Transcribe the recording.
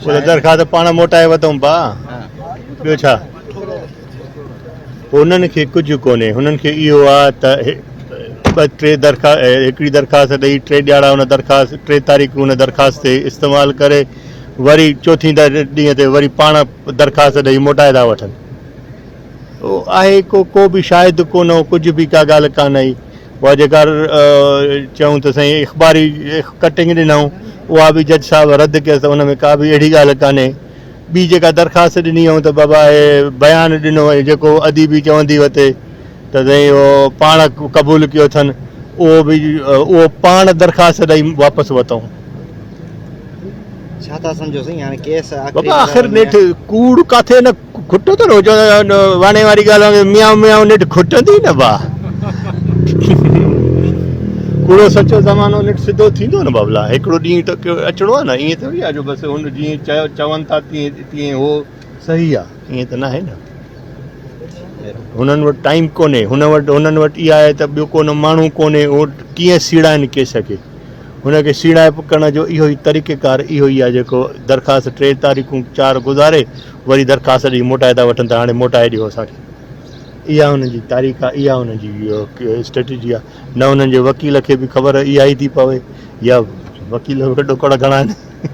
اها درخواست پاڻ موٽائي وتئون با ٻيو ڇا. هنن کي ڪجهه ڪونهي هنن کي اهو آ ته ٻه ٽي درخواست هڪڙي درخواست ڏئي ٽي ڏياڙا ان درخواست ٽي تاريخون ان درخواست تي استعمال ڪري وري چوٿين ڏينهن تي وري پاڻ درخواست ڏئي موٽائي ٿا وٺن اهو آهي ڪو ڪو به شاهد ڪونه هو ڪجهه به ڪا ڳالهه ڪانه هئي اها جيڪا چئون ته سائين اخباري ڪٽنگ ڏنائون اها به جج صاحب رد ڪيس ته ان ۾ ڪا به اهڙي ڳالهه ڪانهي ٻي جيڪا درخواست ڏني هئائون ته بابا هي بيان ڏنو ۽ جيڪو اديبي چوندي وتي ته سائين اهو پاڻ قبول ڪيو اٿن اهو به اهو پاڻ درخواست ڏئي واپس ورتائون. ڇا ٿا سمجهو سائين هاڻي ڪيس آخري بابا آخر نيٺ ڪوڙ ڪاٿي نه کٽو ته روز واڻي واري ڳالهه وانگي ميان ميان نيٺ کٽندي نه با ڪوڙو سچو زمانو نيٺ سڌو ٿيندو نه بابلا هڪڙو ڏينهن ته اچڻو آهي نه ائين ٿوري آهي جو بس هن جيئن چيو چون ٿا تيئن تيئن هو صحيح آهي ائين ته ناهي نه هنن وٽ ٽائيم ڪونهي هن وٽ هنن وٽ اها آهي ته ٻيو ڪو نه ماڻهو ڪونهي هو ڪيئن سيڙائن ڪيس کي هن کي سيڙائپ ڪرڻ جو اهو ئي طريقيڪار اهو ئي آهي جيڪو درخواست ٽي تاريخون چار گذاري وري درخواست ڏئي موٽائي ٿا وٺن ته هاڻي موٽائي ڏيو اسان کي. اها هنن جي تاريخ آهي اها هنن جي اسٽريٽجي آهي نه هنن جي وڪيل کي به خبر اها ئي ٿي پوي يا وڪيل به ڏوڪڙ گهڻا آهن.